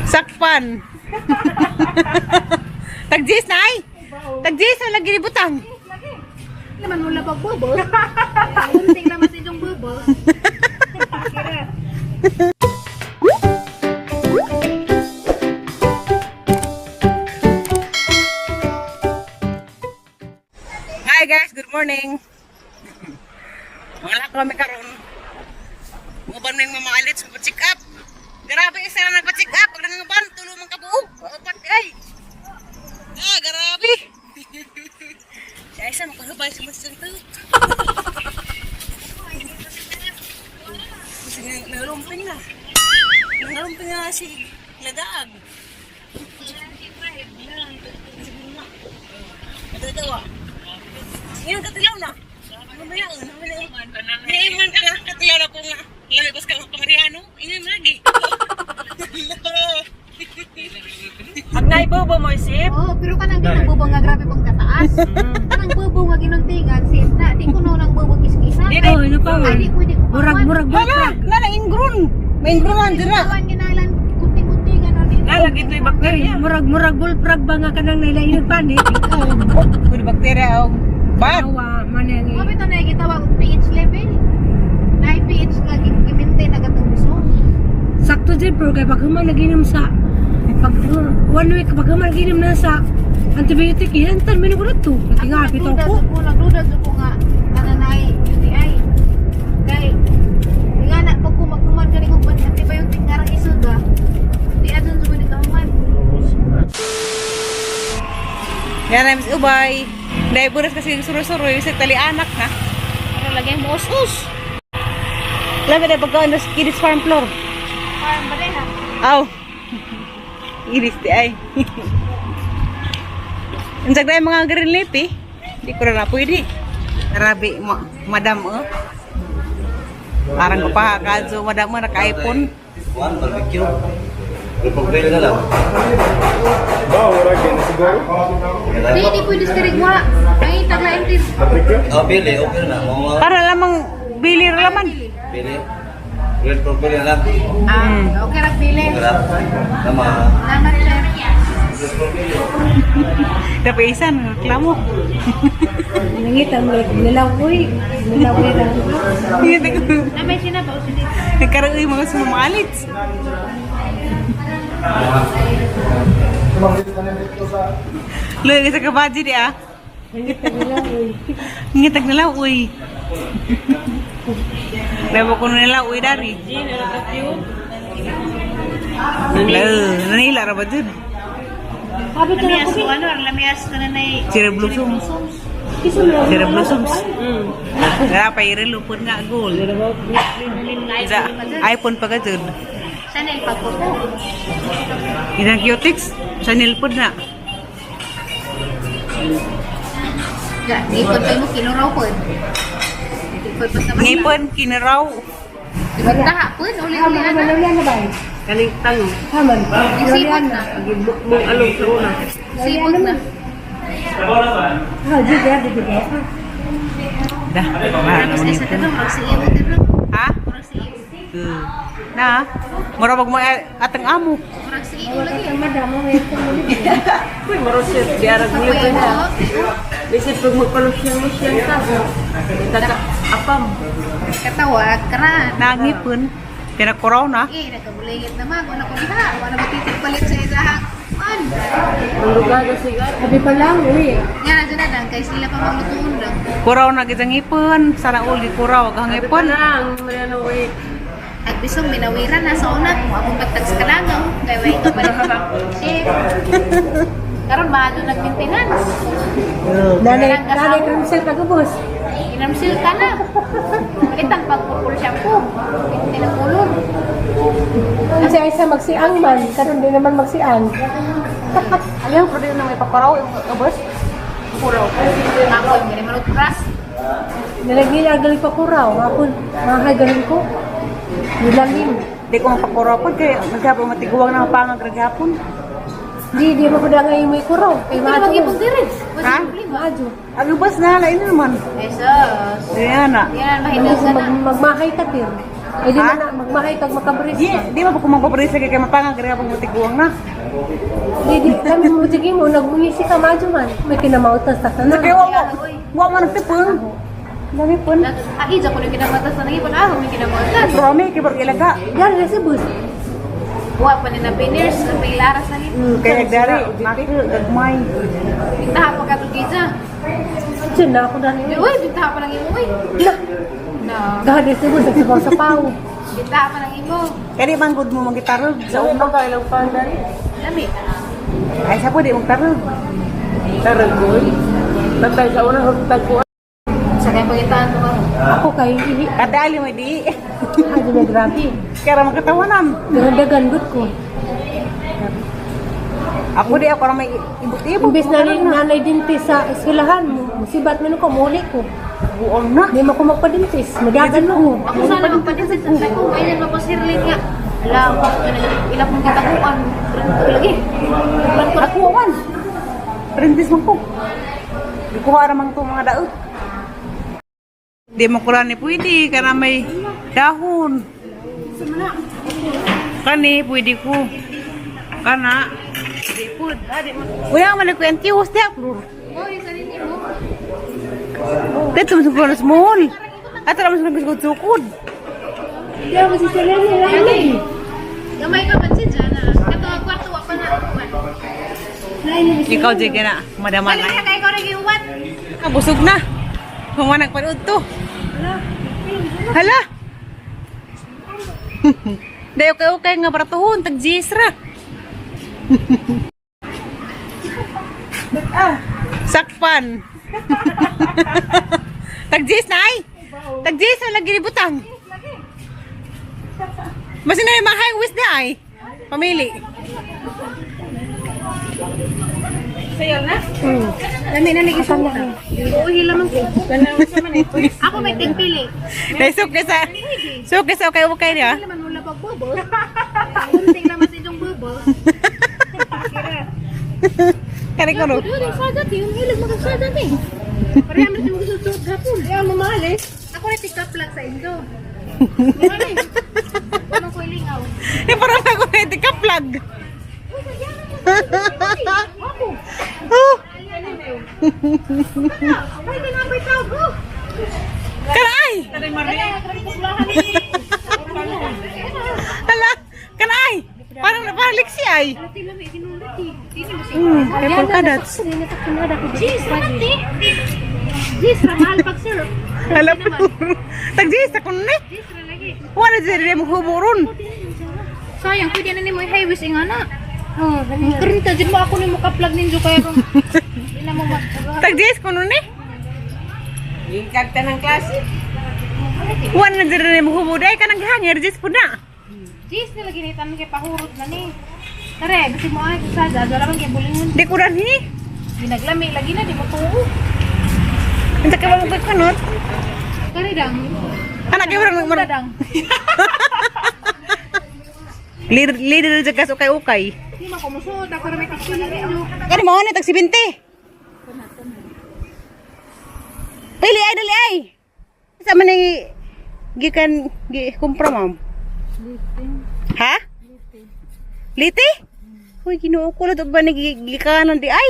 Sakpan. Tagjis na ay. Tagjis na lagi butang. Naman wala pag bubble. Kunting naman sa inyong bubble. Hi guys, good morning. Wala kami karon. Muban ning mga alits mo check up. Grabe isa na nagpa-check up pag nangangaban tulo man kabuok. Upat ay. Ah, grabe. Siya isa makahubay sa mga santo. Kasi nangalumping na. Nangalumping na si Ladaag. Natatawa. Ngayon, katilaw na. Mamaya, mamaya. Ngayon ka na, katilaw na ko nga. Lamigos ka ng pangariano. Ingan mo lagi. Pag naibobo mo isip, Oo, pero kanang di nang bubble nga grabe pang kataas. Kanang bubble nga ginuntingan, safe na. Di ko nang bubble kiskisan. Di, Oh, ano pa Ay, di pwede ko Murag, murag, Hala, nana ingron. May ingron man dira. Kawan ginalan, kunting-kuntingan. Ano yun? lalagi ito'y bakterya. Murag, murag, bullfrog ba nga kanang nailainag panit? Good bacteria og bad. Awa, manang Mabito ito na gitawag og pH level. Na pH nga gi-maintain na gatong gusto. Sakto dyan, pero kay pag human naginom sa, pag one week, pag human naginom na sa antibiotic, ihantan, may ko na to. Natinga, bitaw Nagduda ko. ko, nagduda ko nga nananay UTI. Kay nga na pag kumakuman ka rin kung antibiotic nga rang isod ba. Di adun sa mga human. Yan na Miss Ubay. Dahil buras kasi yung suro-suro yung sa tali-anak na. Pero lagi mo us-us. Lami na pagkaon na sa Kiddis Farm Floor. Farm ba rin ha? Aw. Iris di ay. Ang sagday mga green leaf eh. Di ko na na pwede. Grabe, madam oh. Parang ko pa kadyo madam mo naka-iPhone. One barbecue. Repog-grill na lang. Ba, wala ganyan siguro. Di di pwede sa rigwa. Ay taglain din. Barbecue? Oh, bili, okay na. Mga Para lamang bili ra laman. bili. Grill pork belly na lang. Ah, okay ra pili. Okay lang. Tama. Salamat chef. Grill pork belly. Dapat isa reklamo. Nangita mo, nilawoy. Nilawoy lang. Na may sinabaw si dito. Nagkaroon yung mga sumamalit. Lugi sa kabaji di ah. Ngitag nila uy. Lewo ko nila uy dari. Nanila, nanila ra ba dun? Sabi ko na Lamias ko ano, ang lamias na nanay. Cherry blossoms. Cherry blossoms. Nga pa irelo pud nga goal. Sa iPhone pa ka dun. Chanel pagkuko. Inang cutix, Chanel pud na. Ga, ngipon pa mo kinuraw pod. Ngipon pa sa mata. Ngipon kinaraw. Taha pod uli-uli ana. na ba? Kaning tango. Haman. Sipot na. Mong alog sa una. Sipot na. Ah, di, di, di, di. Dah. Tapos isa ka murag si iyo dito. Ha? Murag si iyo. Na. Mura wag mo atang amo. Murag si iyo lagi. Madam, may Uy, marosit. Di arag Kapoy ulit mo. na. Bisip pag magpalusyan-lusyan ka. Tata, apam. Katawa kara. Nangipon. Pinakuraw na. Eh, nagkabuligit naman. Wala ko diha. Wala ba titik palit sa isahang. An. Ang lugar na sigat. Sabi pa lang, uy. Nga na dyan na dang. Kay sila pa maglutuon dang. Kuraw na gid ang ngipon. Sana all gi kuraw ang Sabi pa ngipon. lang, Mariano, wait. At bisong minawiran na sa una. Kung akong pagtag sa kalangaw. Kay way ka palit. Shit. Karon maadto nag-maintenance. Nanay, nanay, kramsel kagubos. Inamsil ka na. Palitan pag purple shampoo. Hindi na kulor. Kasi ay sa magsiang man, karon di naman magsiang. Ayaw pero na may pakuraw yung kabos. Kuraw. Ako, hindi naman utras. Nalagila galing pa kuraw, ako mahay galing ko. Nilalim. Di ko mapakuraw po kay maghapon matiguang na mapangag raghapon. Di di mo kuda ngay may kuraw. Kay Hindi maadyo. mag-ipon diri. Ha? Problema. Maadyo. Ang ubos na lain naman. Jesus. Ayan na. Yan, mahinog ka na. Magmahay ka tir. Ay di man na magmahay kag makabris. Di, di ba ko magpaparis lagi kay mapangag rin pag mutiguang na. Di di kami mo sige mo nagmungisi ka madyo man. May kinamautas ta tanan. Kaya wa man nagtipon. Dami pon. Ai, dyan ko na kinamatas na nangipon. Ah, may kinamatas. Rome kay barang ilaga. Yan na si bus. Wa pa ni na pinners, na pilaras na hito. Kaya dari maki gagmay. Bintaha pa ka tugija. Diyan na ako dani. Uy, bintaha pa lang imo, uy. Na. Na. Gahad si bus nagsabaw sa pao. Bintaha pa lang imo. Kani man gud mo magitarog sa una. Lami. Ay sa po di mong tarog. Tarag ko. Tatay sa una hugtag ko. Sa kaya pangitaan ko ka. Ako kay ihi. Kadali mo di. Ay di na grabe. Kaya ra makatawanan. Pero dagan gud ko. Ako di ako ra may ibot-ibot. Imbes na nanay dentist sa eskwelahan, musibat man ko muli ko. Buong na. Di mo ko magpa-dentist, madagan mo. Ako sana magpadinsit sa ko. Ay, yan mapasirlin nga. Ala, ako ila kong kitakuan. Ko lagi. Plan ko Ako wan. Printis man ko. Ikuha ra man to mga daot. Di mo kuran ni pwede kana may dahon. Kani pwede ko. Kana di pud. Uya man ko ang tiwas di ako. Oy, sa ninyo mo. Dito mo sa small. Ato ra man sa sukod. Di ako si Selene lain. Gamay ka man siya dyan, ah. Kato ang kwarto, wa pa na. Lain Ikaw jud na, madama Dali na. na kay ikaw rin iuwan. Ah, busog na. Human nagpanood to. Hala. Dayo kay okay nga baratuhon tag GS ra. Ah, sakpan. Tag GS na ay. Tag GS na lagi butang. Masin na yung mga high waist na ay. Pamili. Dami na nag-isang na. Uy, lamang ko. Ako may tigpili. Dahil suke sa okay okay niya. Naman wala pag bubble. Kunting naman sa inyong bubble. Kani ko no. Uy, sagat yung hilig magsagat eh. Pareha mo siya magsusuot gapon. Kaya mamahal eh. Ako rin pick up lang sa inyo. Mahal eh. Anong ko ilingaw? Eh, parang ako na ka plug. Ako. Oh, Ay, tinapay tawag ko. kanay! Hala, kanay! Parang parang liksi ay. Kay polka dots. Jeez, ramat eh. Jeez, ramahal pag sir. Hala, tag-jis ako ni. Jeez, lagi. Wala dyan mo huburon. Sayang, pwede na ni mo i-highways nga na. Oh, karinta, dyan mo ako ni mo ka-plug ninyo kaya kung di na mo ma... Tag-jis ko nun eh. Yung kanta ng klase. Wala dyan mo huburay ka nang hangir jis po na. Jeez, nila ginitan kay pahurot na ni. Tare, gusto mo ay kusada, wala man kay bulingon. Di ko rin hi. Ginaglami lagi na di mo tuo. Unsa ka ba mo kanot? Kare dang. Anak kay parang Kare dang. Leader leader dyan kas ukay-ukay. Di man ko musuot ako ra may tigpili ninyo. Kani mo ni tag 70. Pili ay dali ay. Sa man ni gikan gi kumpra ma'am. Ha? Liti? Uy, Ginoo ko lang ba ni gikanon di ay?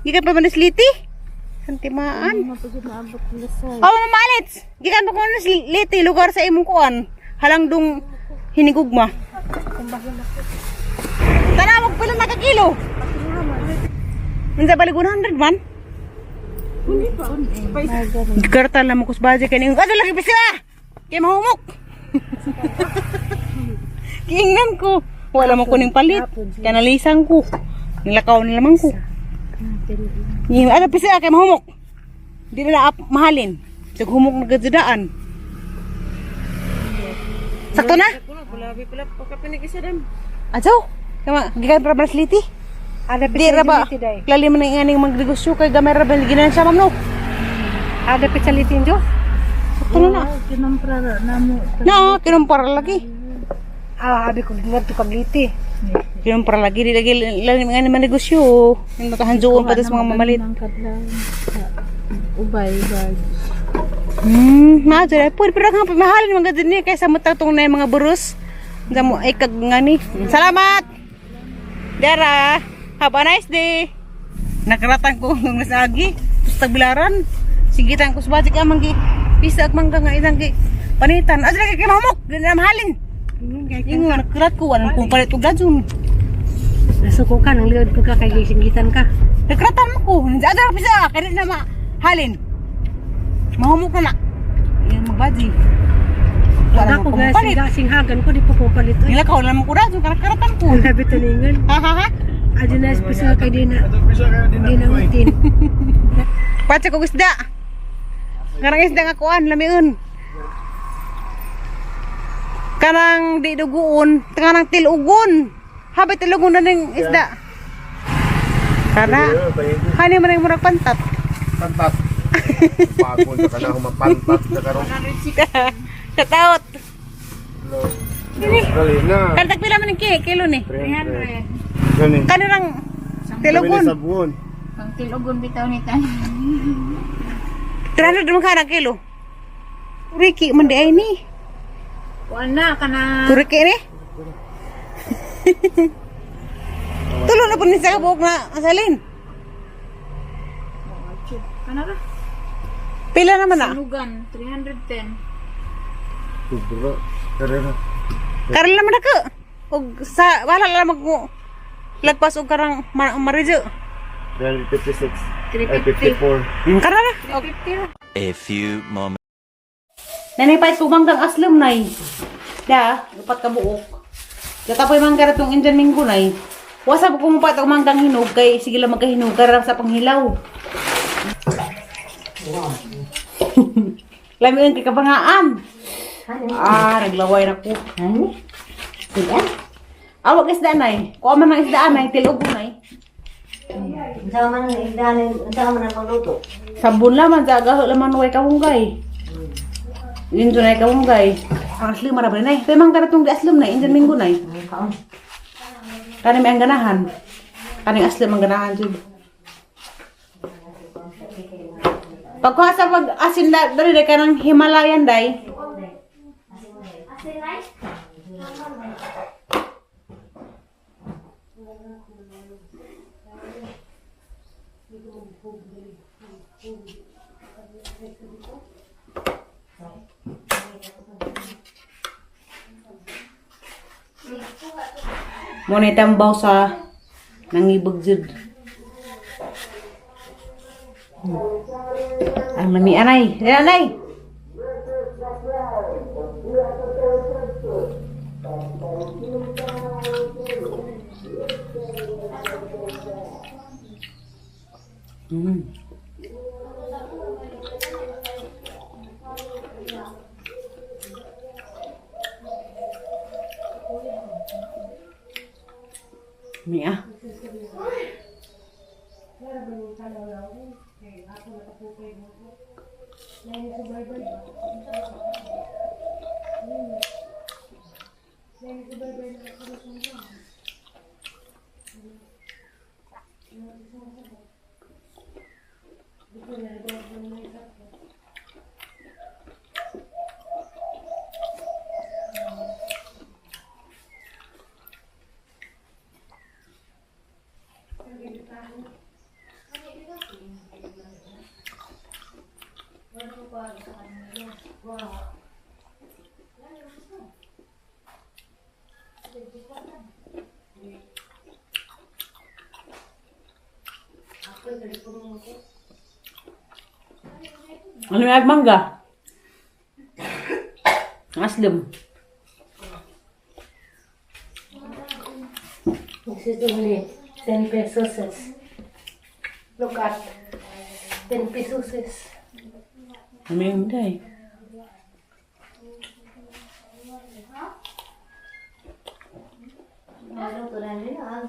Gikan pa man sa liti? Santimaan. Oh, Mama Alits, gikan pa ko na sa liti lugar sa imong kuan. Halangdong hinigugma. Tanawag pila na ka kilo. Unsa balik 100 man? Gikarta lang mo kusbaje kay ning ato lagi pisa. Kay mahumok. Kiingnan ko. Wala mo kuning palit. Kanalisan ko. Nilakaw na lamang ko. Yung ato pisa kay mahumok. Di na ap mahalin. Tug humok na gadzudaan. Sakto na? Ajaw. Kama gikan para brasliti. Ada Di ra ba? Lalim man ang aning magnegosyo kay gamay ra ba ginan siya ma'am no. Ada pecaliti jo. Sakto na na. Na, kinumpara lagi. Ah, abi ko ngadto kag liti. Kinumpara lagi di lagi lalim ang aning magnegosyo. Yung makahanjuon pa sa mga mamalit. Ubay, bag. Maayo ra. Pwede pero ang mahalin mga din niya kaysa matatong na yung mga burus. Damo ay kag ngani. Salamat. Dara. Have a nice day. Nakaratan ko ng nasagi. Tapos tagbilaran. Sigitan ko sa bajik amang gi. Pisa ag mangga nga isang gi. Panitan. Asra kay mamok. Di na mahalin. Yung nga nakarat ko walang kong palit og gadyon. Nasuko ka, nang liod ko ka, kay gisinggitan ka. Nakaratan mo ko. Adra pisa kay di na mahalin. Mahumok na na. Yung magbaji. Wala Wala mo ko kong palit. ga singhagan ko, di po ko palit. Oy. Nila ka wala mo ko radyo karatan ko. Ang labi taningan. Ha ha ha. Adi na espesyal kay di na, Atong bisa kayo din di na utin. Patsa ko isda. Karang isda nga kuan lamiun. Karang di duguon, karang tilugon. Habit tilugon na ning isda. Kana hani man ang murag pantat. Pantat. Pagod na ka na humapantat na karon. Shout out. Dali na. Kanang pila man ning kilo ni? 300. Gani. Kanirang tilugon. Sabuon. Pang tilugon bitaw ni tan. 300 man kana kilo. Turiki man di ay ni. Kuan na kana Turiki ni. Tulo na po ni sa kabuok na asalin. Kana ra? Pila naman na? Lugan 310. Kubro. Karera. Karon naman ako. Og sa wala lang mag lagpas og karang marijo. 356. Ay, 54. Karon na. Og A few moments. nanay pait ko manggang aslom nay. Da, upat ka buok. Gatapoy mangga ra tong Indian minggo nay. Wasa ko mo pa og manggang hinog kay sige lang magkahinog karon sa panghilaw. Lami kay kabangaan. Ah, naglaway na ko. Sige. Awag isda nay. Kuha man ang isda nay, tilog nay. Unsa man ang igdanin, unsa man ang pagluto? Sabon laman sa agaho laman way kawunggay. Yun doon ay kawunggay. Ang asli marabay nay. Pero mang karatong di aslom nay, Indian minggo nay. Kani may ang ganahan. Kani aslom ang ganahan jud. Pagkuha sa pag asin la dali day kanang Himalayan day. Mo na tambaw sa nangibag jud. Ang lami anay. Dali, anay. Mia. Ano yung mangga? Aslum. This is only 10 pesos. Look at 10 pesos. Ano yung day? Ano to na nila?